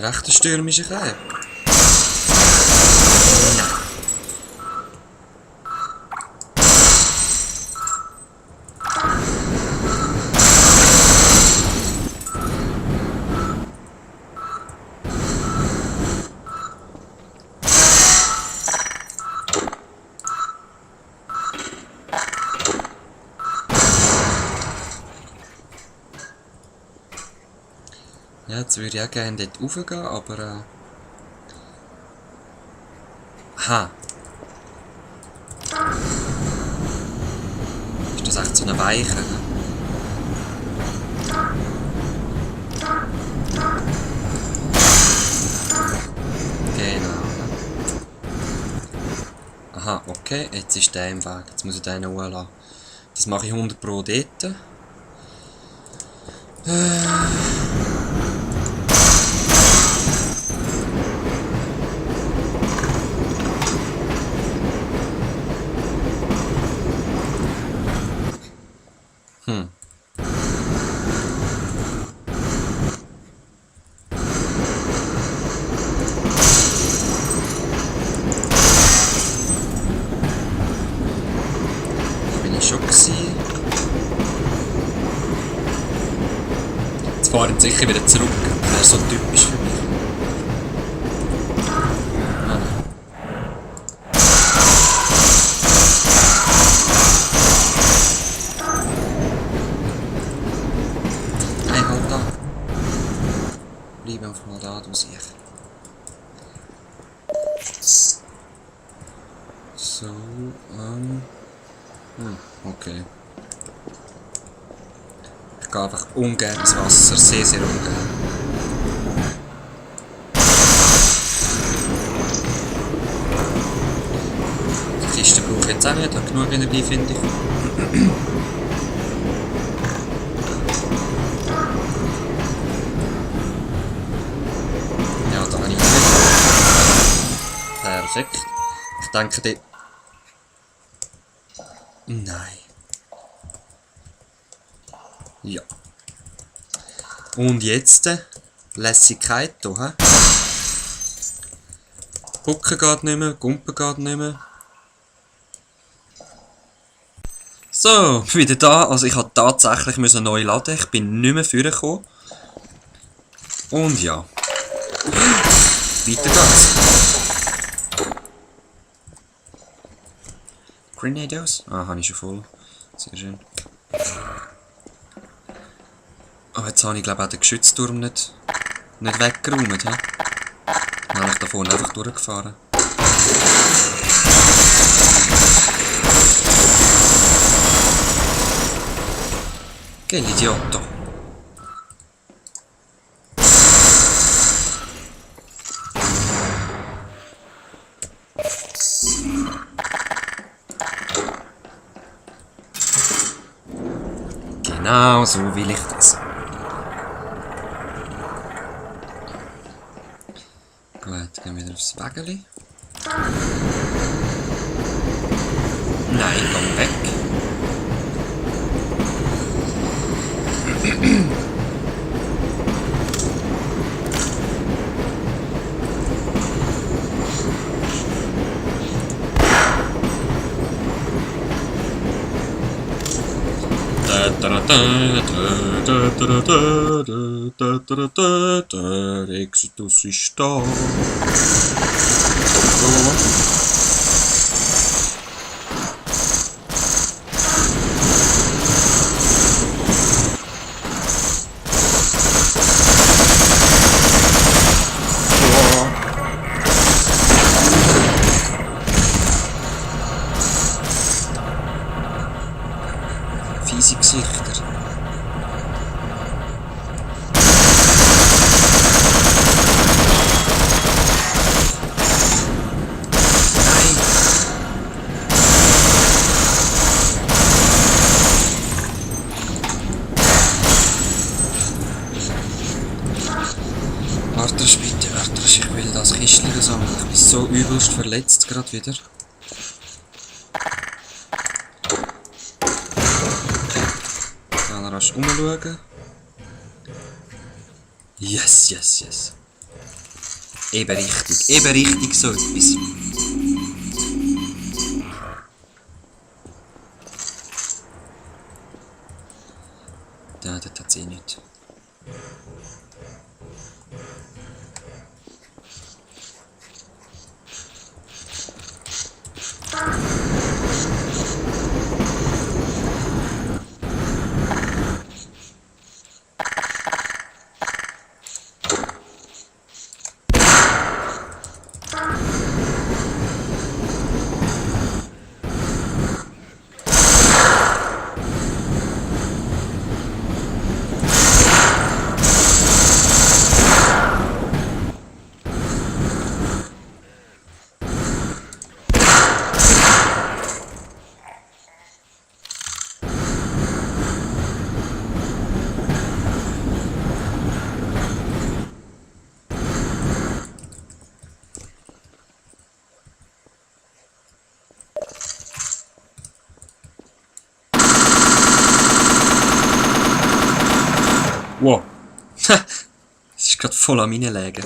Recht stürmische Kerl. Ja, jetzt würde ich auch gerne dort raufgehen, aber aha. Ist das echt so eine Weiche? Genau. Aha, okay, jetzt ist der im Weg. Jetzt muss ich den holen. Das mache ich 100 Pro dort. Schon gewesen. Jetzt fahre ich sicher wieder zurück. Das wäre so typisch für mich. Nein, halt da. Bleib einfach mal da, du sicher. So, okay. Ich gehe einfach ungern ins Wasser, sehr, sehr ungern. Die Kiste brauche ich jetzt auch nicht, habe genug Energie, finde ich. Ja, da habe ich nicht. Perfekt. Ich denke, dort... Nein. Ja. Und jetzt Lässigkeit hier. Hucken geht nicht mehr, Gumpen geht nicht mehr. So, wieder da. Also ich musste tatsächlich neu laden. Ich bin nicht mehr vorgekommen. Und ja. Weiter geht's. Grenados? Ah, habe ich schon voll. Sehr schön. Oh, jetzt habe ich glaube auch den Geschützturm nicht weggeräumt. He? Dann habe ich da vorne einfach durchgefahren. Gell, Idiotto. Genau so will ich das. Gut, gehen wir wieder aufs Wägeli. Nein, komm weg. Exitus ist da. Fiese Gesichter. Arthas, bitte, Arthas, ich will das Kistchen sammeln. Ich bin so übelst verletzt gerade wieder. Dann rasch umschauen. Yes, yes, yes. Eben richtig so etwas. Ja, das hat sie nicht. Wow. Das ist gerade voll an meinen Lägen.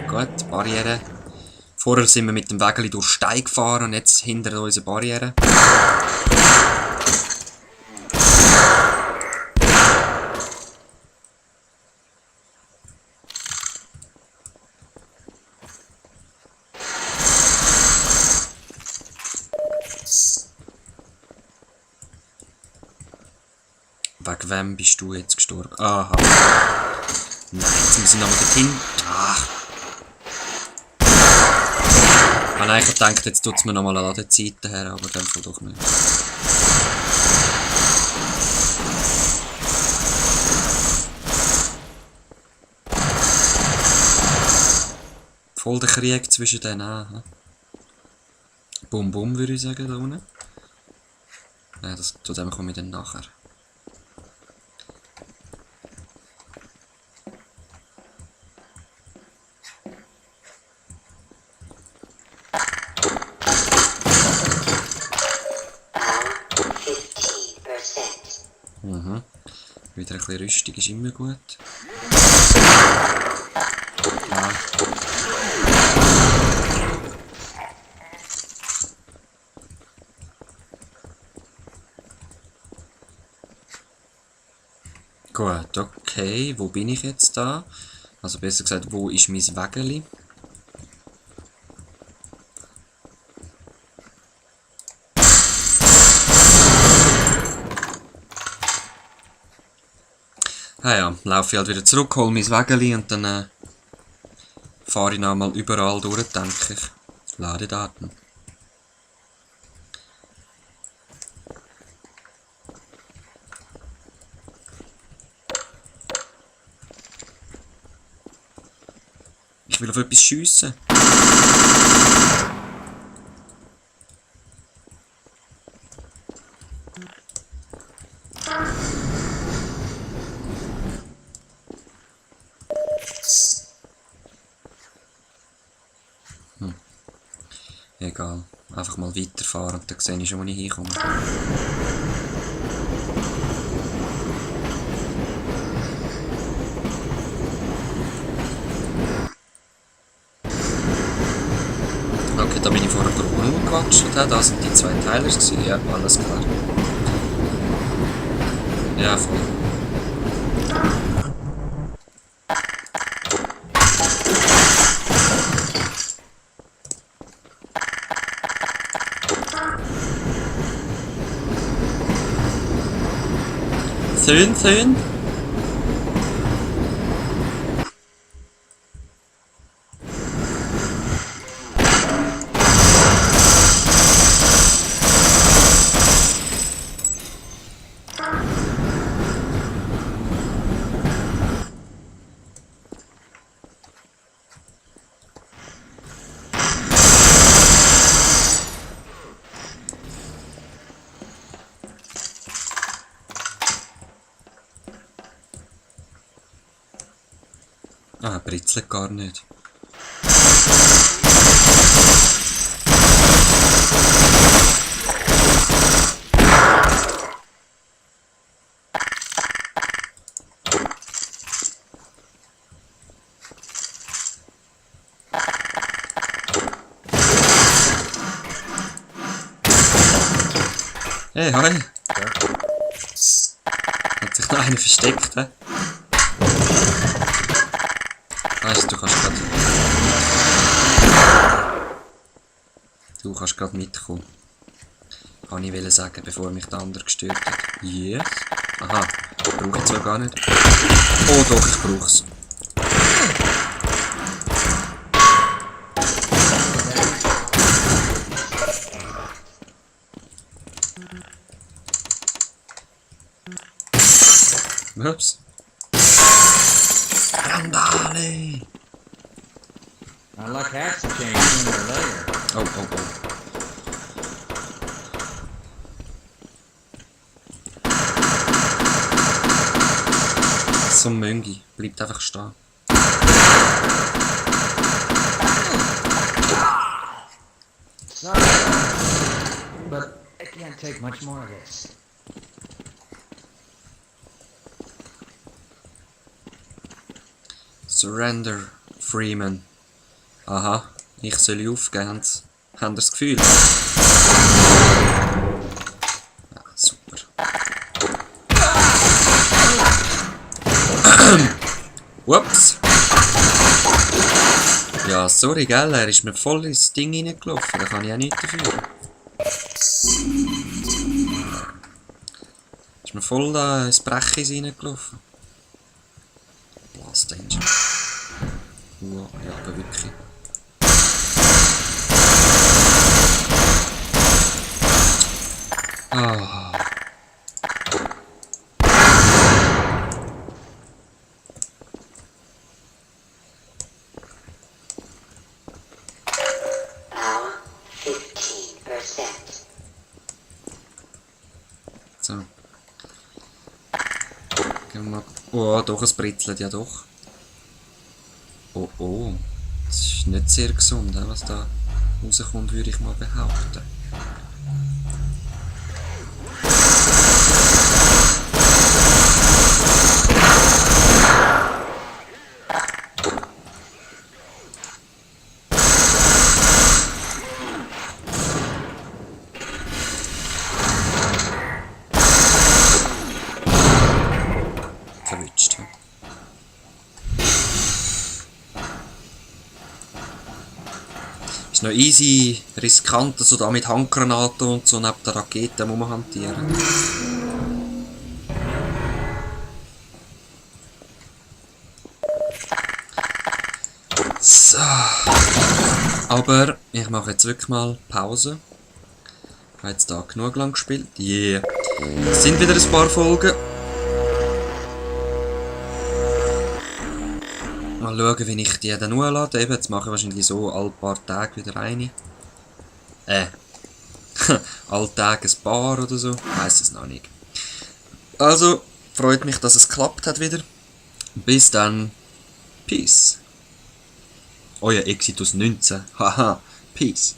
Gut, Barriere. Vorher sind wir mit dem Wägeli durch Stein gefahren und jetzt hinter uns eine Barriere. Wegen wem bist du jetzt gestorben? Aha. Nein, jetzt müssen wir nochmal dorthin. Ach. Ich habe eigentlich gedacht, jetzt tut es mir nochmal eine Ladezeit her, aber dann voll doch nicht. Voll der Krieg zwischen denen an. Bum bum würde ich sagen, da unten. Ja, zu dem komme ich dann nachher. Mhm. Wieder ein bisschen Rüstung ist immer gut. Ja. Gut, okay. Wo bin ich jetzt da? Also besser gesagt, wo ist mein Wägeli? Ja, laufe ich halt wieder zurück, hole mein Wägeli und dann fahre ich nochmal überall durch, denke ich. Ladedaten. Ich will auf etwas schiessen. Egal. Einfach mal weiterfahren und dann sehe ich schon, wo ich hinkomme. Okay, da bin ich vorher rumgequatscht. Da sind die zwei Teiler gewesen. Ja, alles klar. Ja, voll. Schön. Ah, britzelt gar nicht. Hey, hi. Ja. Hat sich noch einer versteckt, hä? Weißt du, kannst grad... Du kannst grad mitkommen. Kann ich wollte sagen, bevor mich der andere gestört hat. Yes. Aha, brauche ich zwar gar nicht. Oh doch, ich brauch's. Ups. Randale! I like hats to change sooner or later. Oh, oh, oh. So ein Möngi. Bleibt einfach stehen. Sorry, but I can't take much more of this. Surrender, Freeman. Aha, ich soll aufgeben. Habt ihr das Gefühl? Ja, super. Ups. Ja, sorry, gell, er ist mir voll ins Ding reingelaufen. Da kann ich auch nichts dafür. Ist mir voll da ins Brechis reingelaufen. Blast Engine. Ja, aber wirklich. Ah. Power 15%. So. Gehen wir mal. Oh, doch, es britzelt ja doch. Oh, oh. Das ist nicht sehr gesund, was da rauskommt, würde ich mal behaupten. Verwünscht. Ist noch easy riskant, so da mit Handgranaten und so neben der Rakete rumhantieren. So. Aber ich mache jetzt wirklich mal Pause. Ich habe jetzt da genug lang gespielt. Yeah. Es sind wieder ein paar Folgen. Mal schauen, wie ich die dann hochlade. Eben, jetzt mache ich wahrscheinlich so alle paar Tage wieder eine. Alle Tage ein paar oder so. Ich weiss es noch nicht. Also, freut mich, dass es geklappt hat wieder. Bis dann. Peace. Euer Exitus 19. Haha. Peace.